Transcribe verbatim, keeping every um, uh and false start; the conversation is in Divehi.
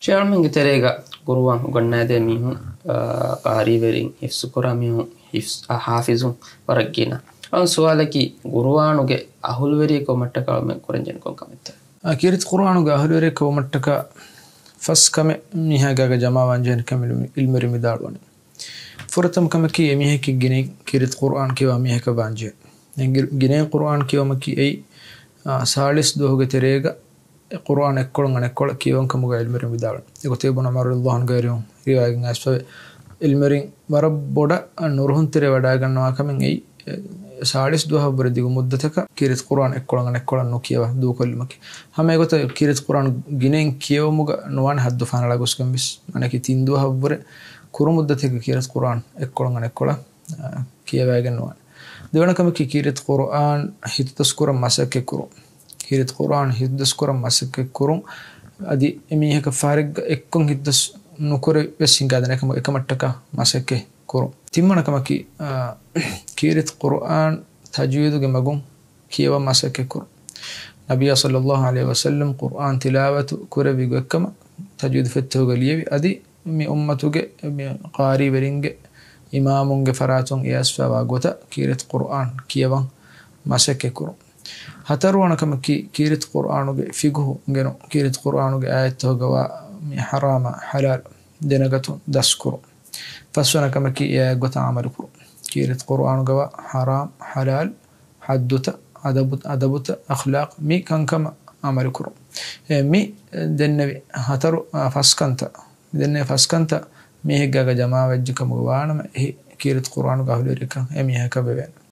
ޝޭޚް އަޅުމެންގެ ތެރޭގަ ޤުރުއާން އުގަންނާދޭ މީހުން، އާ، ޤާރީވެރިން، ޙިފްޒު ކުރާ މީހުން، ޙިފްޒު، އާ، ޙާފިޒުން ވަރަށް ގިނަ. އަން ސުވާލަކީ، ޤުރުއާނުގެ އަހުލުވެރިޔަކަށް ވުމަށްޓަކާ އަޅުމެން ކުރަންޖެހޭނެ ކޮން ކަމެއްތަ؟ އާ، ކީރިތި ޤުރުއާނުގެ އަހުލުވެރިޔަކަށް ވުމަށްޓަކާ ފަސް ކަމެއް މީހާގާގަ ޖަމާވާންޖެހޭނެ ކަމަށް ޢިލްމުވެރިން ވިދާޅުވަނީ. ފުރަތަމަ ކަމަކީ އެމީހަކީ ގިނައިން ކީރިތި ޤުރުއާން ކިޔަވާ މީހަކަށް ވާންޖެހޭ. އެ ގި-، ގިނައިން ޤުރުއާން ކިޔަވުމަކީ އެއީ، އާ، ސާޅީސް ދުވަހުގެ ތެރޭގަ އެ ޤުރުއާން އެއްކޮޅަށް އަނެއްކޮޅަށް ކިޔަވަން ކަމުގަ ޢިލްމުވެރިން ވިދާޅުވި. އެގޮތަށް އިބްނު ޢުމަރު ރަޟިޔަﷲ ޢަންހުގެ ރިވާޔަތްގައި އައިސްފަވޭ. ޢިލްމުވެރިން ވަރަށް ބޮޑަށް ނުރުހުންތެރި ވަޑައިގަންނަވާ ކަމެއް އެއީ، ސާޅީސް ދުވަހަށްވުރެ ދިގު މުއްދަތަކަށް ކީރިތި ޤުރުއާން އެއްކޮޅަށް އަނެއްކޮޅަށް ނުކިޔަވާ ދޫކޮށްލުމަކީ. ހަމަ އެގޮތަށް ކީރިތި ޤުރުއާން ގިނައިން ކިޔެވުމުގަ ނުވާނެ ޙައްދު ފަހަނަޅާ ގޮސްގެން ވެސް. މާނައަކީ ތިން ދުވަހަށްވުރެ ކުރު މުއްދަތަކަށް ކީރިތި ޤުރުއާން އެއްކޮޅަށް އަނެއްކޮޅަށް، އާ، ކިޔަވައިގެން ނުވާނެ. ދެވަނަ ކަމަކީ ކީރިތި ޤުރުއާން ހިތުދަސްކުރަން މަސައްކަތްކުރުން. ކީރިތި ޤުރުއާން ހިތުދަސްކުރަން މަސައްކަތްކުރުން. އަދި އެމީހަކަށް ފަހަރެއްގަ އެއްކޮށް ހިތުދަސް ނުކުރެވި ވެސް ހިނގާދޭނެ ކަމަށް އެކަމަށްޓަކާ މަސައްކަތްކުރުން. ތިންވަނަ ކަމަކީ، އާ، ކީރިތި ޤުރުއާން ތަޖްވީދުގެ މަގުން ކިޔަވަން މަސައްކަތްކުރުން. ނަބިއްޔާ ޞައްލައްލާހު ޢަލައިހި ވަސައްލަމް ޤުރުއާން ތިލާވަތު ކުރެއްވި ގޮތްކަމަށް ތަޖްވީދު ފޮތްތަކުގަ ލިޔެވި. އަދި މި އުއްމަތުގެ މި ޤާރީވެރިންގެ، އިމާމުންގެ ފަރާތުން އެއަސްފަވާ ގޮތަށް ކީރިތި ޤުރުއާން ކިޔަވަން މަސައްކަތްކުރުން. ހަތަރުވަނަ ކަމަކީ، ކީރިތި ޤުރުއާނުގެ ފިޤުހު އުނގެނުން. ކީރިތި ޤުރުއާނުގެ އާޔަތްތަކުގަވާ މި ޙަރާމާ ޙަލާލް ދެނެގަތުން ދަސްކުރުން. ފަސްވަނަ ކަމަކީ، އެއާ ގޮތަށް ޢަމަލުކުރުން. ކީރިތި ޤުރުއާނުގަވާ ޙަރާމް، ޙަލާލް، ޙައްދުތައް، އަދަބު، އަދަބުތައް، އަޚްލާޤް، މި ކަންކަމަށް ޢަމަލުކުރުން. އެ، މި ދެންނެވި ހަތަރު، އާ، ފަސްކަންތައް، މި ދެންނެވި ފަސްކަންތައް މީހެއްގާގަ ޖަމާވެއްޖެ ކަމުގަ ވާނަމަ، އެހި ކީރިތި ޤުރުއާނުގެ އަހުލުވެރިކަން އެމީހަކަށް ވެވޭނެ.